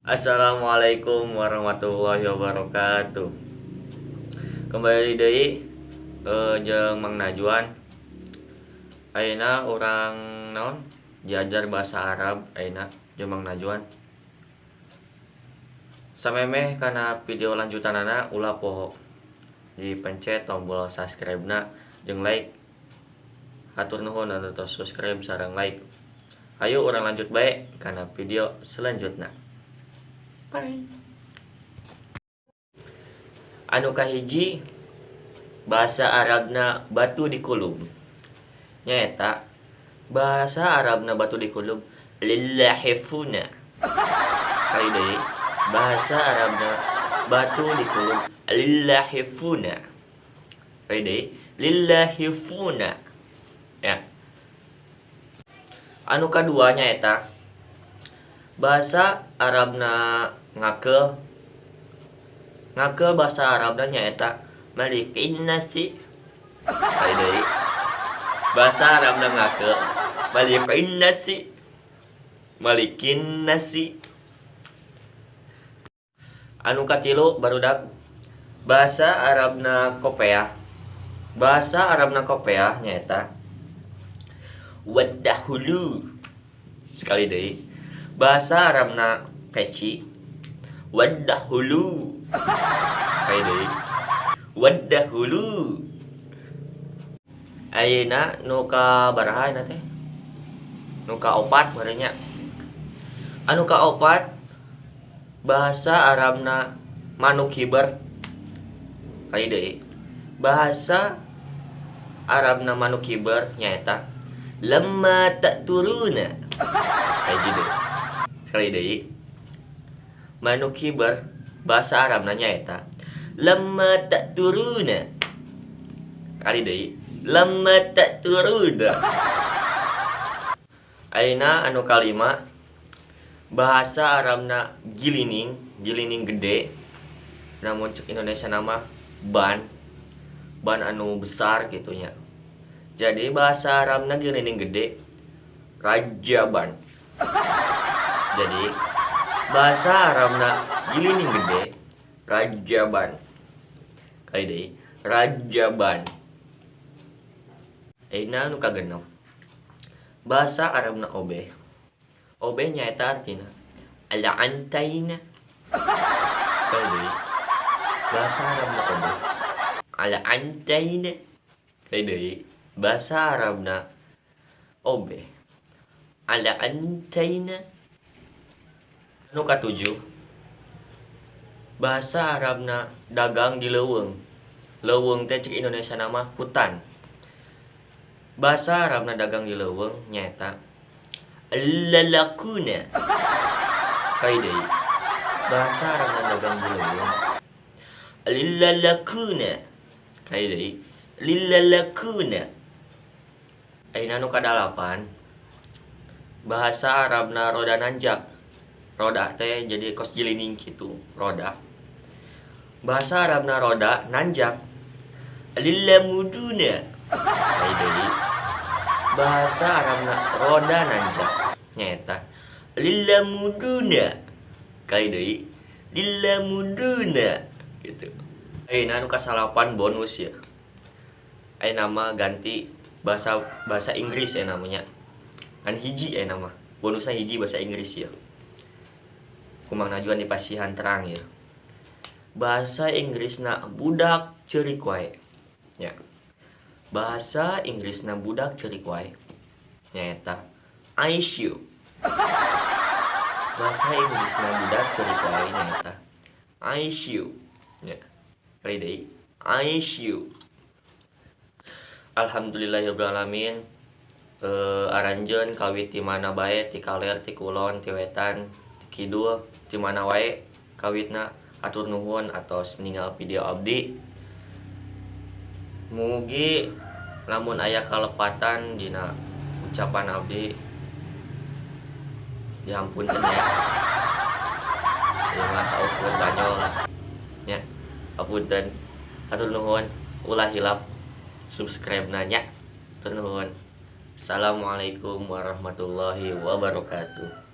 Assalamualaikum warahmatullahi wabarakatuh. Kembali deui jeung Mang Najwan. Ayeuna urang naon? Diajar bahasa Arab ayeuna jeung Mang Najwan. Samemeh kana video lanjutanana, ulah poho dipencet tombol subscribe-na jeung like. Hatur nuhun anu tos subscribe sareng like. Ayo urang lanjut bae kana video selanjutnya. Bye. Anu kahiji, bahasa Arabna batu dikulub. Nyaeta bahasa Arabna batu dikulub lillahifuna. Kali deui, bahasa Arabna batu dikulub lillahifuna. Kali deui, lillahifuna. Ya. Anu kadua nyaeta bahasa Arabna ngakeul. Ngakeul bahasa Arabna nyaeta malikin nasi. Kali deui, bahasa Arabna ngakeul malikin nasi, malikin nasi. Anu katilu, barudak, bahasa Arabna kopeah. Bahasa Arabna kopeah nyaeta wadahulu. Sekali deui, bahasa Arabna peci wadahulu. Sekali deui, wadahulu. Ayeuna nu kabaraha ayeuna teh? Nu kaopat meureun nya. Anu kaopat, bahasa Arabna manuk hiber. Kali deui, bahasa Arabna manuk hiber nyaeta lamma ta'turuna. Hiji deui, sekali deui, manuk hiber bahasa Arabna nyaeta lamma ta'turuna. Kali deui, lamma ta'turuna. Ayeuna anu kalima, bahasa Arabna gilining. Gilining gede, lamun cek Indonesia nama ban, ban anu besar gitu nya. Jadi bahasa Arabna gilining gede rajaban. Jadi bahasa Arabna gilining gede rajaban. Kali deui, rajaban. Ayeuna anu kagenep, bahasa Arabna obeh. Obeh nyaeta artina ala antaina. Kali deui, bahasa Arabna obeh ala antaina. Kali deui, bahasa Arabna obeh ala antaina. Anu katujuh, bahasa Arabna dagang di leuweung. Leuweung teh cek Indonesia nama hutan. Bahasa Arabna dagang di leuweung nyaeta lalakuna. Sekali deui, bahasa Arabna dagang di leuweung lalakuna. Kali deui, lilalakuna. Ayeuna nu kadalapan, bahasa Arabna roda nanjak. Roda teh jadi kos gilining kitu roda. Bahasa Arabna roda nanjak lilamuduna. Kali deui, bahasa Arabna roda nanjak nyaeta lilamuduna. Kali deui, lilamuduna gitu. Ayeuna anu kasalapan, bonus ya. Ayeuna mah ganti bahasa bahasa Inggris ya namanya kan hiji. Ya, nama bonusnya hiji bahasa Inggris ya. Ku Mang Najwan dipasihan terang ya. Bahasa Inggrisna budak ceurik wae ya. Bahasa Inggrisna budak ceurik wae nyaeta I you. Bahasa Inggrisna budak ceurik wae nyaeta I you ya. Kali deui, I you. Alhamdulillahirobbilalamin. Aranjeun kawit ti mana bae, ti kaler, ti kulon, ti wetan, ti kidul, ti mana wae kawitna, hatur nuhun atos ningal video abdi. Mugi lamun aya kalepatan dina ucapan abdi dihampunten ya. Ieu mah saukur banyol lah nya, hapunten. Hatur nuhun, ulah hilap subscribe nanya. Hatur nuhun. Assalamualaikum warahmatullahi wabarakatuh.